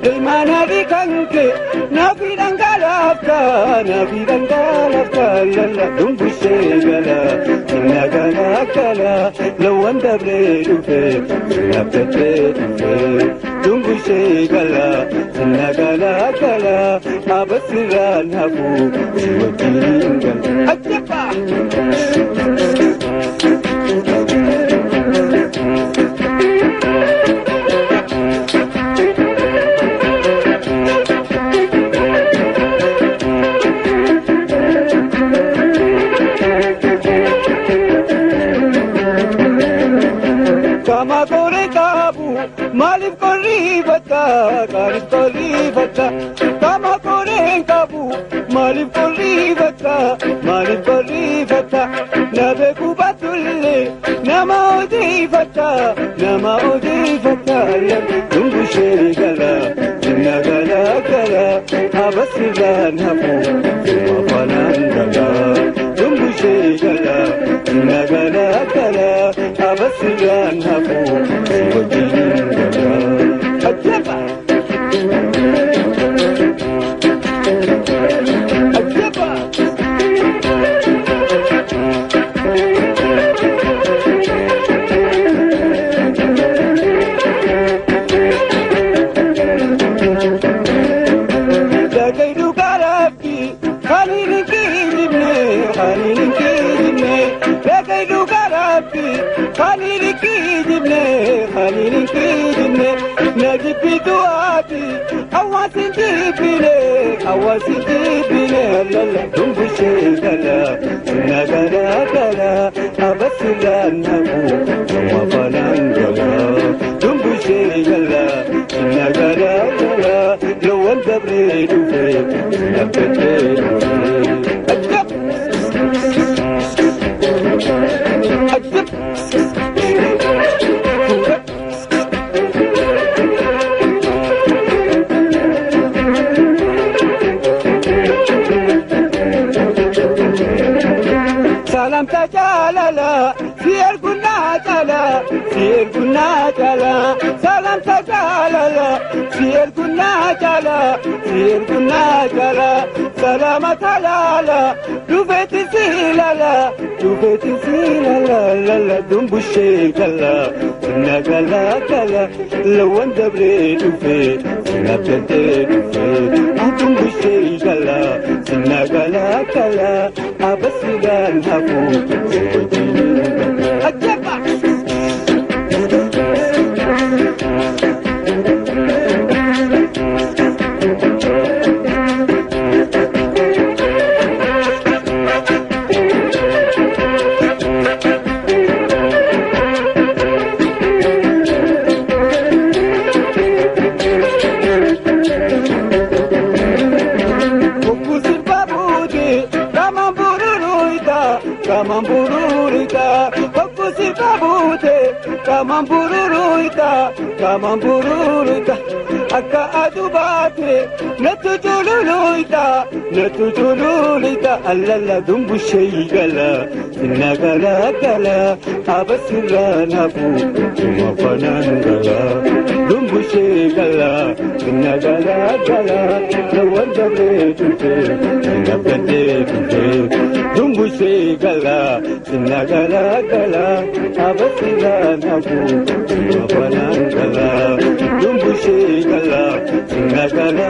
Ilmaana kanke nafi dhangalafta nafi dhangalafta lalla dumbushee gala sinna gala gala lawan dabree dhufe sinna dhufe dumbushee gala sinna gala gala abasirraan hafu si wajjin gala. Ajjaba! Kama kore kabu malif korrifata kalif korrifata kama kore kabu malif korrifata malif korrifata nabe kubatulle nama odifata nama odifata dumbushee gala sinna gala gala abasirraan hafu suma faanaan gala dumbushee gala sinna gala gala abasirraan hafu si wajjin gala. Ajjaba! Ajjaba! Dhagaydu garabbi kan hin kijibne kan hin kijibne dhagaydu garabbi kan hin kijibne kan hin kijibne na jibbitu ati hawaasin jibbine hawaasin jibbine lalla dumbushee gala sinna gala gala abasirraan hafu suma faanaan gala dumbushee gala sinna gala gala lawan dabree dhufe sinna fedhee dhufe. Ajab! Ajab! Salamta jaalala si ergunaa cala si ergunaa cala salamta jaalala si ergunaa cala si ergunaa cala salamata laala dhufeeti si lala dhufeeti si lala lala dumbushee gala sinna gala gala lawan dabree dhufe sinna fedhee dhufe dumbushee gala sinna gala gala abasirraan hafu si wajjin gala. Ajjaba! Kamambururita, Hokusirkabute, Kamambururita, Kamambururita, Akka adubate, Natujululuita, Natujululuita, Allala dumbushee gala, sinna gala gala, abasirraan hafu, suma faanaan gala, dumbushee gala, sinna gala gala, lawan dabree dhufe, sinna fedhee dhufe, dumbushee gala, sinna gala gala, abasirraan hafu, suma faanaan gala, dumbushee gala, sinna gala.